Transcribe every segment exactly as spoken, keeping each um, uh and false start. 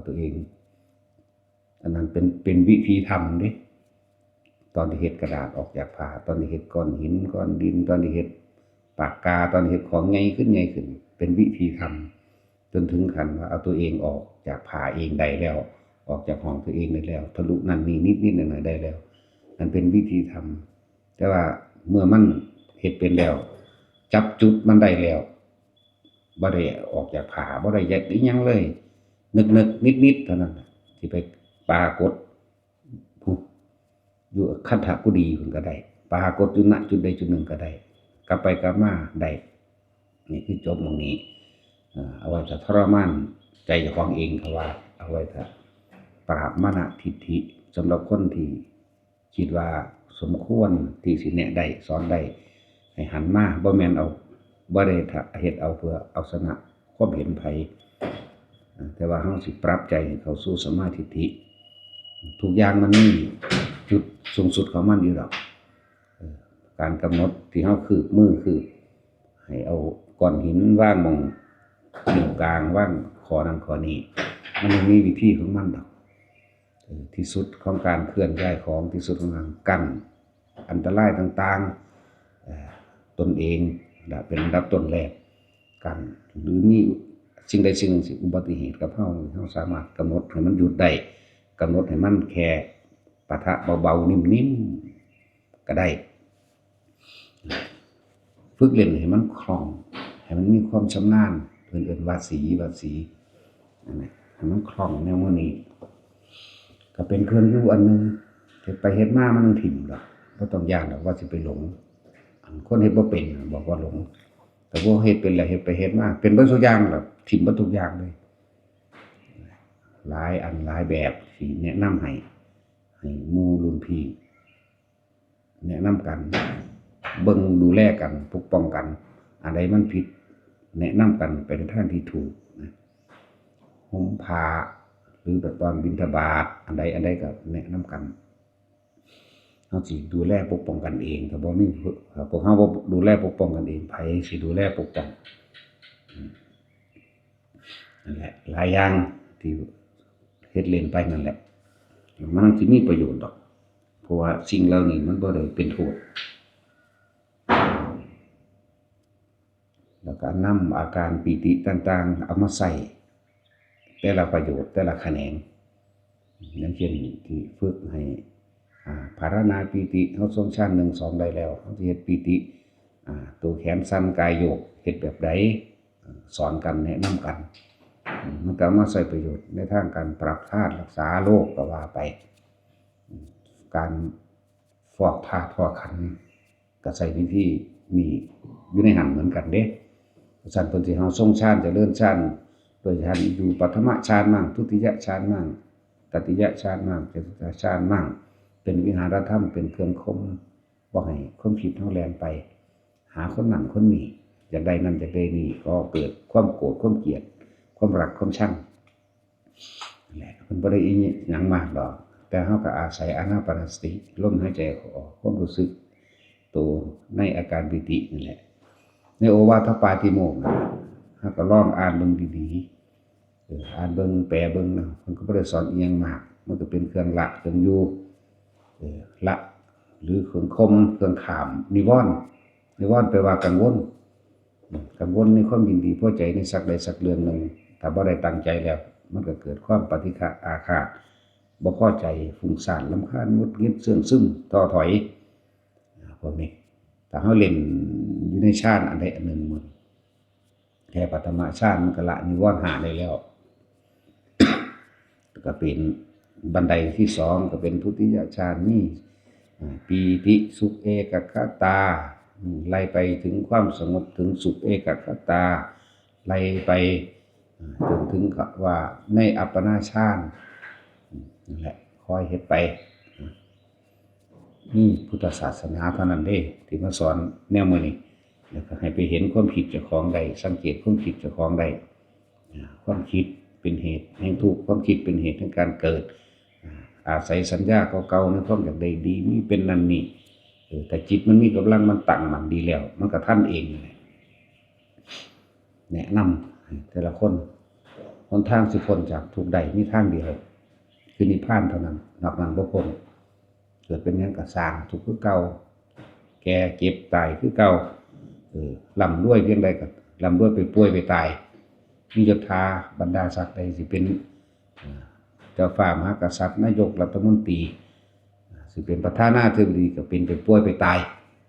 ตัวเอง อันนั้นเป็นเป็นวิธีทำเด้ ตอนที่เฮ็ดกระดาษออกจากผ้า ตอนที่เฮ็ดก้อนหินก้อนดิน ตอนที่เฮ็ดปากกา ตอนที่เฮ็ดของใหญ่ขึ้นใหญ่ขึ้น เป็นวิธีทำ จนถึงขั้นว่าเอาตัวเองออกจากผ้าเองได้แล้ว ออกจากห้องตัวเองได้แล้ว ทะลุนั่นนี่นิดๆหน่อยๆได้แล้ว นั่นเป็นวิธีทำ แต่ว่าเมื่อมันเฮ็ดเป็นแล้ว จับจุดมันได้แล้ว บ่ได้ออกจากผ้า บ่ได้เฮ็ดอิหยังเลย นึกๆนิดๆเท่านั้นน่ะ สิไปปรากฏ อยู่คันธกุฎีพุ้นก็ได้ ปรากฏอยู่ ณ จุดใดจุดหนึ่งก็ได้ กลับไปกลับมาได้ นี่คือจบหม่องนี้ เอ่อ เอาไว้ถ้าทรมานใจเจ้าของเอง เขาว่า เอาไว้ถ้าปราบมานะทิฏฐิ สำหรับคนที่ คิดว่าสมควรที่สิแนะได้สอนได้ ให้หันมา บ่แม่นเอา บ่ได้เฮ็ดเอาเพื่อเอาชนะความเห็นไผ แต่ว่าเฮาสิปรับใจให้เข้าสู่สัมมาทิฏฐิ ทุกอย่างมันมีจุดสูงสุดของมันอยู่ดอก เออ การกำหนดที่เฮาคืบมือคืบ ให้เอาก้อนหินวางหม่องนิ้วกลาง วางข้อนั้นข้อนี้ มันยังมีวิธีของมันดอก เออ ที่สุดของการเคลื่อนย้ายของ ที่สุดของการกั้นอันตรายต่างๆ เอ่อ ตนเองและเป็นอันดับต้นแรก กัน หรือมีสิ่งใดสิ่งหนึ่งสิอุบัติเหตุกับเฮา เฮาสามารถกำหนดให้มันหยุดได้ กำหนดให้มันแค่ปะทะเบาๆ นิ่มๆ ก็ได้ ฝึกเล่นให้มันคล่อง ให้มันมีความชำนาญ เพิ่นเอิ้นว่าสี ว่าสี นั่นแหละ ให้มันคล่องแนวมื้อนี้ ก็เป็นเครื่องอยู่อันหนึ่ง เฮ็ดไปเฮ็ดมามันต้องถิ่มดอก บ่ต้องย้านดอกว่าสิไปหลง อันคนเฮ็ดบ่เป็นน่ะบอกว่าหลง แต่พวกเฮ็ดเป็นแล้ว เฮ็ดไปเฮ็ดมา เป็นเบิดทุกอย่างแล้ว ถิ่มเบิดทุกอย่างเลย หลายอันหลายแบบที่แนะนำให้ ให้หมู่รุ่นพี่ แนะนำกัน เบิ่งดูแลกัน ปกป้องกัน อันใดมันผิด แนะนำกันไปในทางที่ถูกนะ ห่มผ้า หรือแบบตอนบิณฑบาต อันใดอันใดก็แนะนำกัน เฮาสิดูแลปกป้องกันเอง ถ้าบ่มี ถ้าพวกเฮาบ่ดูแลปกป้องกันเอง ไผสิดูแลปกป้อง อืม นั่นแหละ หลายอย่างที่เฮ็ดเล่นไปนั่นแหละ มันสิมีประโยชน์ดอก เพราะว่าสิ่งเหล่านี้มันบ่ได้เป็นโทษ แล้วก็นำอาการปีติต่างๆ เอามาใช้แต่ละประโยชน์ แต่ละแขนง อย่างเช่นที่ฝึกให้ อ่า ภาวนาปีติ เฮาทรงฌานหนึ่งสองได้แล้ว เฮาสิเฮ็ดปีติ อ่า ตัวแขนสั่นกายโยก เฮ็ดแบบใด สอนกันแนะนำกัน อืม มันก็เอามาใช้ประโยชน์ในทางการปรับธาตุรักษาโรคก็ว่าไป อืม การฟอกธาตุฟอกขันธ์ก็ใช้วิธีนี้อยู่ในหั้นเหมือนกันเด้ ฉะนั้นเพิ่นสิให้เฮาทรงฌานเจริญฌาน โดยฌานอยู่ปฐมฌานมั่ง ทุติยฌานมั่ง ตติยฌานมั่ง จตุตถฌานมั่ง เป็นวิหารธรรม เป็นเครื่องข่ม บ่ให้ความคิดเฮาแล่นไปหาคนนั้นคนนี้ อยากได้นั่นอยากได้นี่ ก็เกิดความโกรธ ความเกลียด ความรัก ความชัง นั่นแหละ มันบ่ได้อิหยังมากดอก แต่เฮาก็อาศัยอานาปานสติ ลมหายใจเข้าออก ความรู้สึกตัวในอาการปีตินั่นแหละ ในโอวาทปาติโมกข์นะ เฮาก็ลองอ่านเบิ่งดีๆ เออ อ่านเบิ่ง แปลเบิ่งนะ มันก็บ่ได้สอนอิหยังมาก มันก็เป็นเครื่องละ เครื่องอยู่ เออ ละ หรือเครื่องข่ม เครื่องข้าม นิวรณ์ นิวรณ์แปลว่ากังวล อืม กังวลในความยินดีพอใจในสักใดสักเรื่องหนึ่ง ถ้าบ่ได้ตั้งใจแล้ว มันก็เกิดความปฏิฆะอาฆาต บ่พอใจ ฟุ้งซ่าน รำคาญ หงุดหงิด เสื่องซึม ท้อถอย อ่า พวกนี้ ถ้าเฮาเล่นอยู่ในฌานอันใดอันหนึ่งหมด แค่ปฐมฌานมันก็ละนิวรณ์ห้าได้แล้ว ก็เป็นบันไดที่สอง ก็เป็นทุติยฌาน มี อ่า ปีติสุขเอกัคคตา อืม ไล่ไปถึงความสงบ ถึงสุขเอกัคคตา ไล่ไป อ่า จนถึงกับว่าในอัปปนาฌาน อืม นั่นแหละ คอยเฮ็ดไป อืม นี่พุทธศาสนาเท่านั้นเด้ ที่มาสอนแนวมื้อนี้ แล้วก็ให้ไปเห็นความคิดเจ้าของได้ สังเกตความคิดเจ้าของได้ อ่า ความคิดเป็นเหตุแห่งทุกข์ ความคิดเป็นเหตุแห่งการเกิด อ่า อาศัยสัญญาเก่าๆ ในความอยากได้ดี มีเป็นนั่นนี่ เออ แต่จิตมันมีกำลัง มันตั้งมั่นดีแล้ว มันก็ทันเองนั่นแหละ แนะนำให้แต่ละคน หนทางสิพ้นจากทุกข์ได้มีทางเดียว คือนิพพานเท่านั้น นอกนั้นบ่พ้น เกิดเป็นหยังก็ซ่างทุกข์คือเก่า แก่เจ็บตายคือเก่า เออ ร่ำรวยเพียงใดก็ร่ำรวยไปป่วยไปตาย มียศถาบรรดาศักดิ์ใดสิเป็น เอ่อ เจ้าฟ้ามหากษัตริย์ นายกรัฐมนตรี สิเป็นประธานาธิบดีก็เป็นไปป่วยไปตาย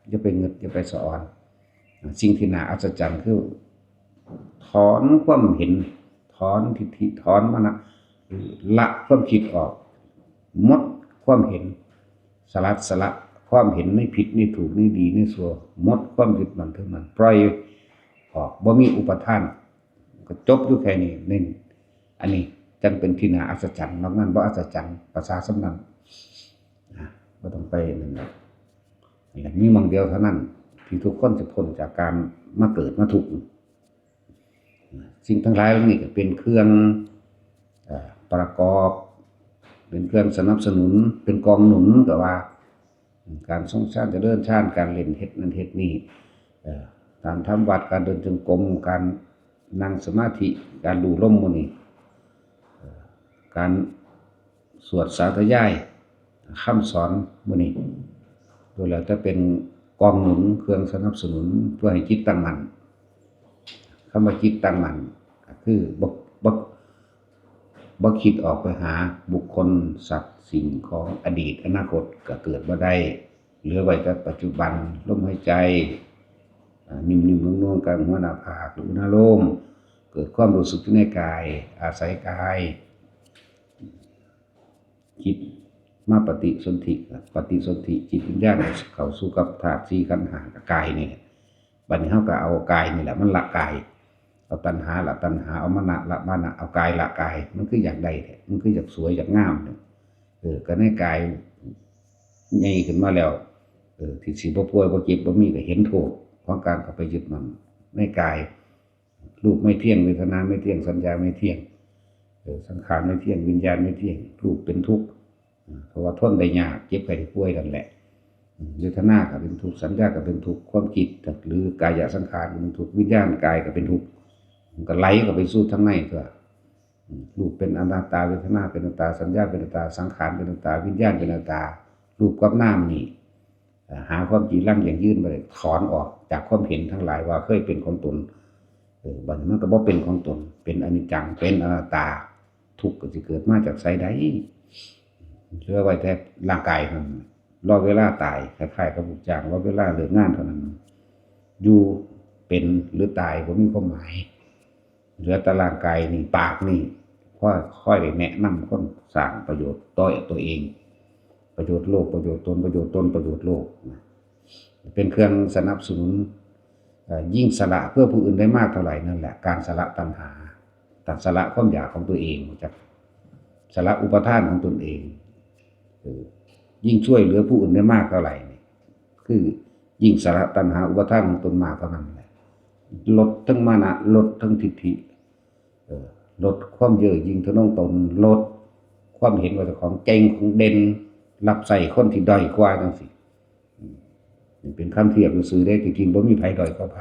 อย่าไปงึด อย่าไปสะออน สิ่งที่น่าอัศจรรย์คือ ถอนความเห็น ถอนทิฏฐิ ถอนมานะ ละความคิดออก หมดความเห็น สลัดสละความเห็นในผิดในถูกในดีในชั่ว หมดความยึดมั่นถือมั่น ปล่อยออก บ่มีอุปาทาน ก็จบอยู่แค่นี้ นี่ อันนี้จั่งเป็นที่น่าอัศจรรย์ นอกนั้นบ่อัศจรรย์ ภาษาส่ำนั้น นะ บ่ต้องไปนั่นแหละ นั่นแหละ มีหม่องเดียวเท่านั้น ที่ทุกคนจะพ้นจากการมาเกิดมาทุกข์ สิ่งทั้งหลายเหล่านี้ก็เป็นเครื่อง เอ่อ ประกอบ เป็นเครื่องสนับสนุน เป็นกองหนุน ก็ว่า การทรงฌานเจริญฌาน การเล่นเฮ็ดนั่นเฮ็ดนี่ เอ่อ การทำวัตร การเดินจงกรม การนั่งสมาธิ การดูลมหมู่นี้ เอ่อ การสวดสาธยายคำสอนหมู่นี้ ล้วนแล้วแต่เป็นกองหนุน เครื่องสนับสนุน เพื่อให้จิตตั้งมั่น คำว่าจิตตั้งมั่น ก็คือบ่ บ่ บ่คิดออกไปหาบุคคล สัตว์ สิ่งของ อดีต อนาคต ก็เกิดบ่ได้ เหลือไว้แต่ปัจจุบัน ลมหายใจ อ่า นิ่มๆ นุ่มๆ กลางหัวหน้าผาก หรืออุณาโลม เกิดความรู้สึกอยู่ในกาย อาศัยกาย จิตมาปฏิสนธิ ปฏิสนธิจิตวิญญาณเข้าสู่กับธาตุสี่ขันธ์ห้ากับกายนี่แหละ บัดนี้เฮาก็เอากายนี่แหละ มันละกาย เอาตัณหาละตัณหา เอามานะละมานะ เอากายละกาย มันคืออยากได้แท้ มันคืออยากสวยอยากงามแท้ เออ ก็ในกายใหญ่ขึ้นมาแล้ว เออ ที่สิบ่ป่วยบ่เจ็บบ่มี ก็เห็นโทษของการเข้าไปยึดมั่นในกาย รูปไม่เที่ยง เวทนาไม่เที่ยง สัญญาไม่เที่ยง เออ สังขารไม่เที่ยง วิญญาณไม่เที่ยง รูปเป็นทุกข์ อ่า เพราะว่าทนได้ยาก เจ็บไข้ได้ป่วยนั่นแหละ อืม เวทนาก็เป็นทุกข์ สัญญาก็เป็นทุกข์ ความคิดหรือกายสังขารก็เป็นทุกข์ วิญญาณกายก็เป็นทุกข์ มันก็ไหลเข้าไปสู่ทางในตัว อืม รูปเป็นอนัตตา เวทนาเป็นอนัตตา สัญญาเป็นอนัตตา สังขารเป็นอนัตตา วิญญาณเป็นอนัตตา รูปกับนามนี่ เอ่อ หาความจีรังยั่งยืนบ่ได้ ถอนออกจากความเห็นทั้งหลายว่าเคยเป็นของตน เออ บัดนี้มันก็บ่เป็นของตน เป็นอนิจจัง เป็นอนัตตา ทุกข์ก็สิเกิดมาจากไสได้ เหลือไว้แต่ร่างกายเท่านั้น รอเวลาตาย คล้ายๆ กับลูกจ้าง รอเวลาเลิกงานเท่านั้น อยู่เป็นหรือตายบ่มีความหมาย เหลือแต่ร่างกายนี่ ปากนี่ คอย คอยได้แนะนำคน สร้างประโยชน์ต่อตัวเอง ประโยชน์โลก ประโยชน์ตน ประโยชน์ตน ประโยชน์โลกนะ เป็นเครื่องสนับสนุน เอ่อ ยิ่งสละเพื่อผู้อื่นได้มากเท่าไหร่นั่นแหละ การสละตัณหา ตัดสละความอยากของตัวเอง จากสละอุปาทานของตนเอง เออ ยิ่งช่วยเหลือผู้อื่นได้มากเท่าไหร่นี่ คือยิ่งสละตัณหาอุปาทานของตนมากเท่านั้นแหละ ลดทั้งมานะ ลดทั้งทิฏฐิ เออ ลดความเย่อหยิ่งทะนงตน ลดความเห็นว่าเจ้าของเก่งของเด่น รับใช้คนที่ด้อยกว่าจังซี้ อืม นี่เป็นคำเทียบซื่อๆเด้ ที่จริงบ่มีไผด้อยกว่าไผ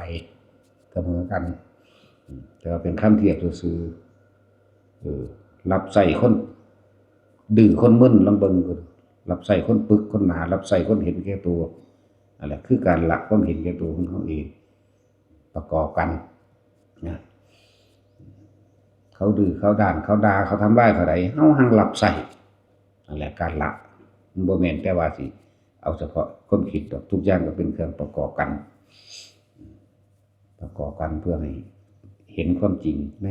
เสมอกัน อืม แต่ว่าเป็นคำเทียบซื่อๆ เออ รับใช้คนดื้อคนมึน ลองเบิ่งดู รับใช้คนปึกคนหนา รับใช้คนเห็นแก่ตัว นั่นแหละคือการละความเห็นแก่ตัวของเขาเอง ประกอบกันนะ เขาดื้อ เขาด้าน เขาด่า เขาทำร้ายเท่าใด เฮาหังรับใช้ นั่นแหละการละ มันบ่แม่นแต่ว่าสิเอาเฉพาะความคิดดอก ทุกอย่างก็เป็นเครื่องประกอบกัน ประกอบกันเพื่อให้เห็นความจริงใน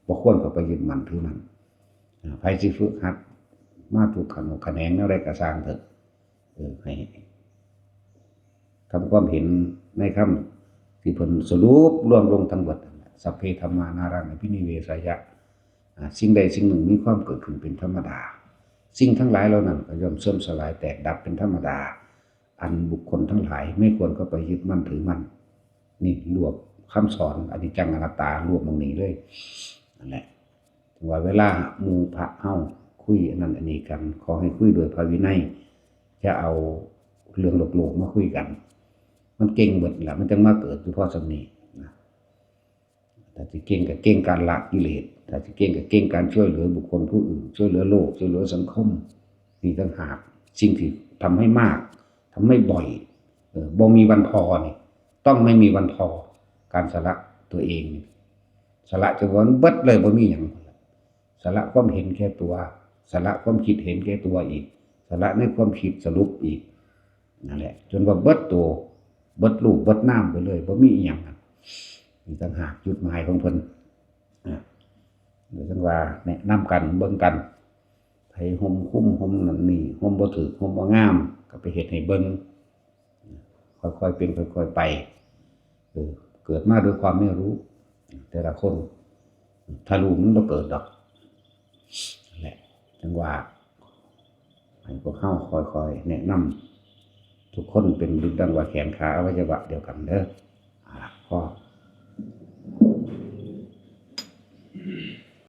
บ่ควรเข้าไปยึดมั่นถือมั่น อ่า ไผสิฝึกหัดมาทุกขนงขนงแนวใดก็ซ่างเถอะ เออ ให้ทำความเห็นในคำที่เพิ่นสรุปรวมลงทั้งหมดนั่นแหละ สัพเพธัมมานารังอภินิเวสายะ อ่า สิ่งใดสิ่งหนึ่งมีความเกิดขึ้นเป็นธรรมดา สิ่งทั้งหลายเหล่านั้นก็ย่อมเสื่อมสลายแตกดับเป็นธรรมดา อันบุคคลทั้งหลายไม่ควรเข้าไปยึดมั่นถือมั่น นี่รวบคำสอนอนิจจังอนัตตารวบหม่องนี้เลย นั่นแหละ ว่าเวลาหมู่พระเฮาคุยอันนั้นอันนี้กัน ขอให้คุยโดยพระวินัย อย่าเอาเรื่องโลกๆมาคุยกัน มันเก่งเบิดแหละ มันจั่งมาเกิดอยู่พอส่ำนี้นะ ถ้าสิเก่งก็เก่งการละกิเลส แต่ที่เก่งก็เก่งการช่วยเหลือบุคคลผู้อื่น ช่วยเหลือโลก ช่วยเหลือสังคม นี่ต่างหาก สิ่งที่ทำให้มาก ทำให้บ่อย เออ บ่มีวันพอนี่ ต้องไม่มีวันพอ การสละตัวเองนี่ สละจนว่ามันเบิดเลย บ่มีหยัง สละความเห็นแก่ตัว สละความคิดเห็นแก่ตัวอีก สละในความคิดสรุปอีก นั่นแหละ จนว่าเบิดตัว เบิดรูป เบิดนามไปเลย บ่มีอีหยังนะ นี่ต่างหากจุดหมายของเพิ่น อ่ะ เดี๋ยวจั่งว่าแนะนำกัน เบิ่งกัน ไผห่มคุ้ม ห่มนั่นนี่ ห่มบ่ถืก ห่มบ่งาม ก็ไปเฮ็ดให้เบิ่ง ค่อยๆเป็น ค่อยๆไป เออ เกิดมาด้วยความไม่รู้ แต่ละคน ถ้ารู้มันบ่เกิดดอก นั่นแหละ จั่งว่า ให้พวกเฮาค่อยๆแนะนำ ทุกคนเป็นดุจดังว่าแขนขาอวัยวะเดียวกันเด้อ อ่า พอ